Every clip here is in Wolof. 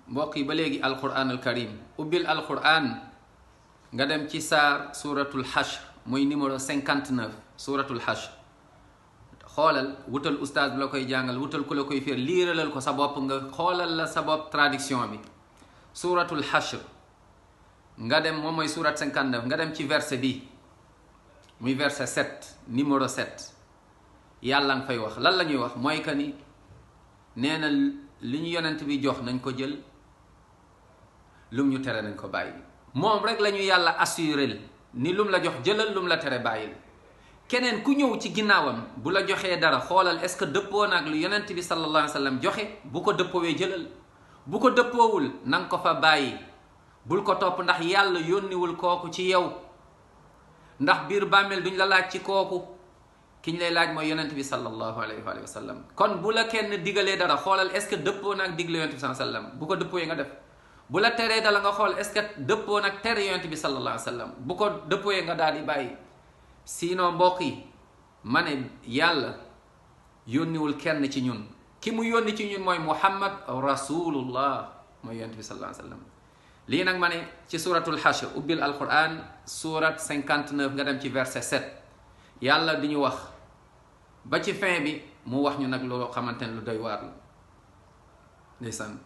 mbokk yi ba léegi alquran al karim ubbil alquran nga dem ci saar suratul hashr muy numéro 59 suratul hashr xoolal wutal oustaz bi la koy jàngal wutal ku la koy fiir liiralal ko sa bopp nga xoolal la sa bopp traduction bi suratul hashr nga dem moom mooy surat 59 nga dem ci verset bi muy verset 7 numéro 7 yàlla nga fay wax lan la ñuy wax mooy que ni nee na li ñu yonent bi jox nañ ko jël lum ñu tere nañ ko bàyyi moom rek la ñu yàlla assuré ni lum la jox jëlal lum la tere bàyyil keneen ku ñëw ci ginnaawam bu la joxee dara xoolal est-ce que dëppoo na ak lu yonent bi sallallahu alayhi wa sallam joxe bu ko dëppoowee jëlal bu ko dëppoowul na nga ko fa bàyyi bul ko topp ndax yàlla yónniwul kooku ci yow ndax biir bàmmeel duñ la laaj ci kooku kiñ lay laaj mooy yonent bi sallallahu alayhi wa sallam kon bu la kenn digalee dara xoolal est-ce que dëppoo na ak digle yonent bi sallallahu alayhi wa sallam bu ko dëppooyee nga def bu la teree dala nga xool est-ce que dëppoo nag tere yonent bi sallallahu alayhi wa sallam bu ko dëppooyee nga daal di bàyyi sinon mbokk yi ma ne yàlla yónniwul kenn ci ñun ki mu yónni ci ñun mooy muhammad rasulullah mooy yonent bi sallallahu alayhi wa sallam lii nag ma ne ci suratul hashr ubbil alquran surat 59 nga dem ci verset 7 yàlla di ñu wax ba ci fin bi mu wax ñu nag loo xamante ne lu doy waar la ndeysaan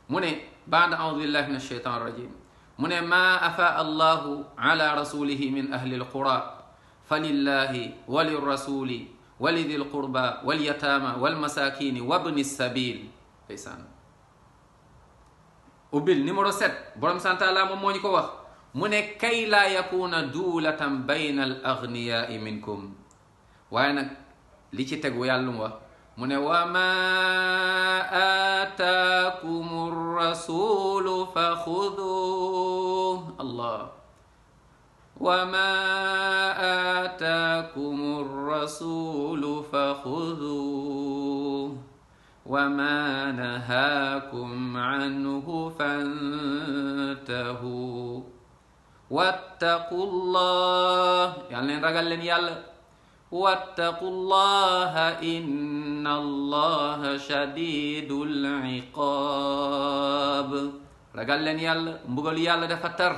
mu ne baada audu billahi min alsheytan irrajim mu ne ma afaa allahu ala rasulihi min ahli alqura falillahi walirrasuli walidi alqurba walyatama walmasakini wabni sabil ndeysaan ubbil numéro 7 borom santaala moom moo ñu ko wax mu ne kay laa yakuna duulatan bayna al agniyai minkum waaye nag li ci tegu yàlla mu wax mu ne wa ma aataakum rasulu fa xuduuh allah wa ma aataakum rasulu fa xuduuh wa ma nahaakum anhu fantahu wattaqullah yàlla leen ragal leen yàlla wattaqullaha inna allaha shadidul iqaab ragal leen yàlla mbugal yàlla dafa tar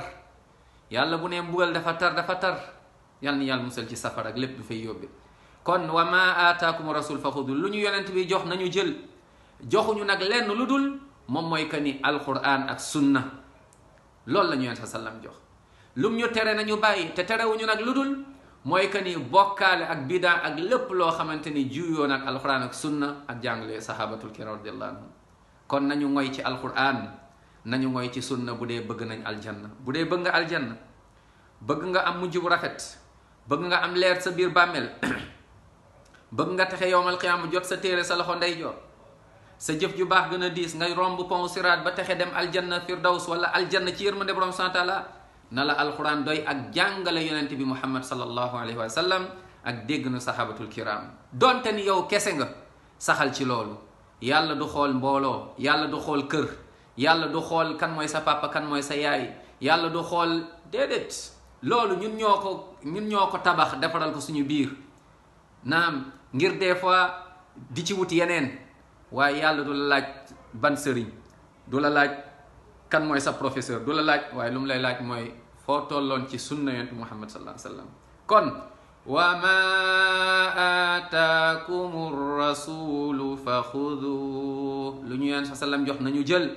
yàlla bu ne mbugal dafa tar yàlla ni yàlla musal ci safara ak lépp du fay yóbbe kon wa ma aataakum rasul fa xudu lu ñu yonent bi jox nañu jël joxuñu nag lenn lu dul moom mooy que ni alquran ak sunna loolu la ñu yonent sallam jox lum ñu tere nañu bàyyi te terewuñu nag lu dul mooy que ni bokkaale ak bidaa ak lépp loo xamante ni juyoon ak alquran ak sunna ak jàngale sahabatul kiram radiyallahu anhum kon nañu ngoy ci alquran nañu ngoy ci sunna bu dee bëgg nañ aljanna bu dee bëgg nga aljanna bëgg nga am mujj bu rafet bëgg nga am leer sa biir bàmmeel bëgg nga texe yowmal qiyaama jot sa téere sa loxo ndeyjoor sa jëf ju baax gën a diis ngay romb pont siraat ba texe dem aljanna firdaws wala aljanna ci yërmande borom subhaanahu wa taala na la alquran doy ak jàngale yonent bi muhammad sallallahu alayhi wa sallam ak dégg na sahabatul kiram donte ni yow kese nga saxal ci loolu yàlla du xool mbooloo yàlla du xool kër yàlla du xool kan mooy sa papa kan mooy sa yaay yàlla du xool déedéet loolu ñun ñoo ko tabax defaral ko suñu biir naam ngir des fois di ci wut yeneen waaye yàlla du la laaj ban sëriñ du la laaj kan mooy sa professeur du la laaj waaye lu mu lay laaj mooy foo tolloon ci sunna yonent muhammad sallallahu alayhi wa sallam kon wa ma aataakum rasulu fa xudu lu ñu yonent sallam jox nañu jël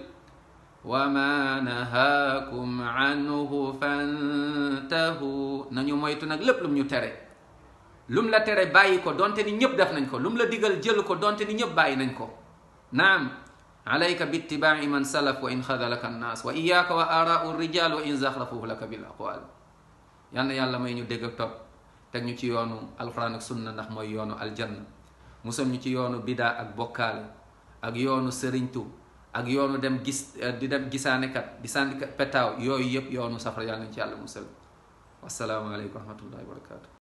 wa ma nahaakum anhu fantahu nañu moytu nag lépp lu mu ñu tere lum la tere bàyyi ko donte ni ñëpp def nañ ko lum la digal jël ko donte ni ñëpp bàyyi nañ ko naam alayka bi ittibaai man salaf wa in xadalaka annaas wa iyaaka wa aaraau rijal wa in zaxrafuhu laka bil aqwal yal na yàlla may ñu dégg ak topp teg ñu ci yoonu alquran ak sunna ndax mooy yoonu aljanna musal ñu ci yoonu bidaa ak bokkaale ak yoonu sëriñtu ak yoonu dem gisaanekat di sànni petaaw yooyu yëpp yoonu safara yàlla nañ ci yàlla musal wassalaamu aleykum wa rahmatullahi wa barakatuh